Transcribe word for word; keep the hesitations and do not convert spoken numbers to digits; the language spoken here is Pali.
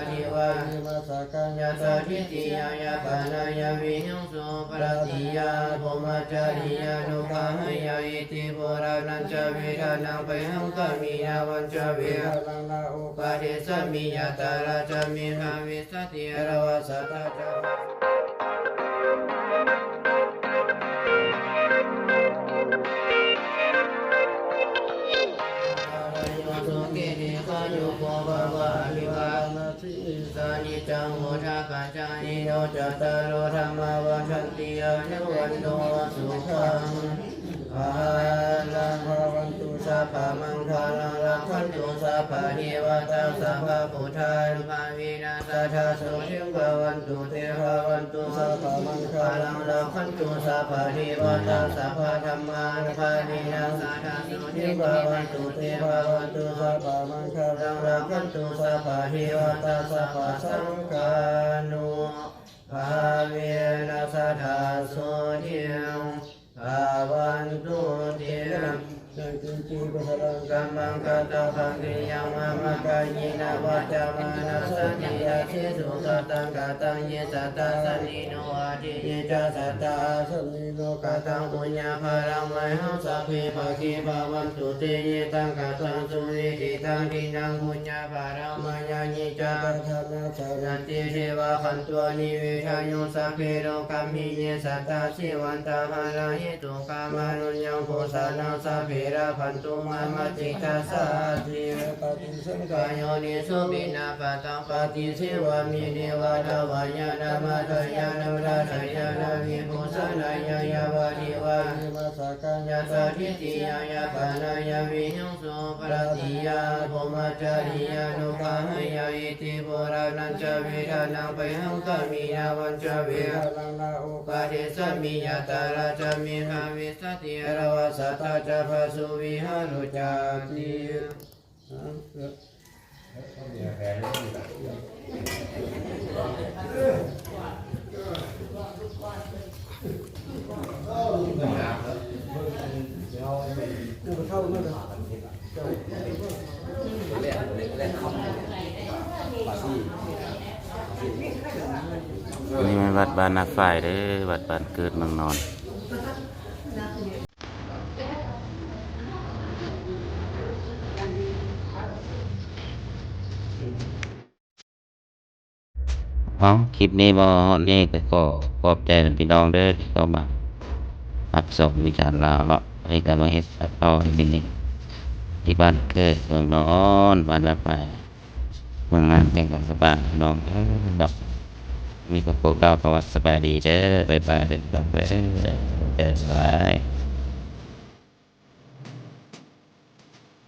divā imassa kāyassa ṭhitiyā yāpanāya vihiṃsuparatiyā brahmacariyānuggahāya iti purāṇañca vedanaṃ pahāṅkāmi navañca vedanaṃ na uppādessāmi yātrā ca me bhavissati anavajjatā ca Icchāniccaṃ vuḍḍhāpacāyino cattāro dhammā vaḍḍhanti āyu vaṇṇo sukhaṃ balaṃ. Bhavatu sabbamaṅgalaṃ rakkhantu sabbadevatā sabbabuddhānubhāvena sadā sotthī bhavantu te. Bhavatu sabbamaṅgalaṃ rakkhantu sabbadevatā sabbadhammānubhāvena sadā sotthī bhavantu te. Bhavatu sabbamaṅgalaṃ rakkhantu sabbadevatā sabbasaṅghānubhāvena sadā sotthī bhavantu te. Yaṅkiñci kusalaṃ kammaṃ katvā pakiriyaṃ mama kāyena vācā manasā cetasī sukataṃ kataṃ ye sattā sannino atthi ye ca sattā asannino kataṃ puññaphalaṃ mayhaṃ sabbe bhāgī bhavantu te. Ye taṃ kataṃ suvitthiṃ diṭṭhiṃ puññaphalaṃ mayhaṃ ye ca padakkhiṇā karonti devā hantvā nivedayuṃ sabbe rogāpi ye sattā jīvantā hala he tukā mānuyaṃ bhūsaṇaṃ sabbe labhantu mā matitā sā ati. Paṭisaṅkhā yoniso piṇḍapātaṃ paṭisevāmi neva davāya na madāya na udādāya na vibhūsanāya yāvadeva imassa kāyassa ṭhitiyā yāpanāya vihiṃsuparatiyā brahmacariyānuggahāya iti purāṇañca vedanaṃ pahāṅkāmi navañca vedanaṃ na uppādessāmi yātrā ca me bhavissati anavajjatā ca phāsu vihāro cāti. ນີ້ແມ່ນວັດບ້ານນາຝ້າຍເດີ້ ວັດບ້ານເກີດເມືອງນອນ. ເອົາ ຄລິບນີ້ມາຮອດນີ້ກໍຂໍຂອບໃຈພີ່ນ້ອງເດີ້ ທີ່ເຂົ້າມາຮັບຊົມວິຈານລາວເນາະ. ອັນນີ້ກໍມາເຮັດຕັດຕໍ່ຢູ່ທີ່ນີ້ ທີ່ບ້ານເກີດເມືອງນອນ ບ້ານນາຝ້າຍ ເມືອງງານ ແຂວງຫຼວງພະບາງ ພີ່ນ້ອງເອີຍເນາະ. ມີຄວາມໂປດເກົ້າ ປະຫວັດສະບາຍດີເດີ້ ບາຍບາຍ ເດີ້ ເດີ້ ບາຍບາຍ.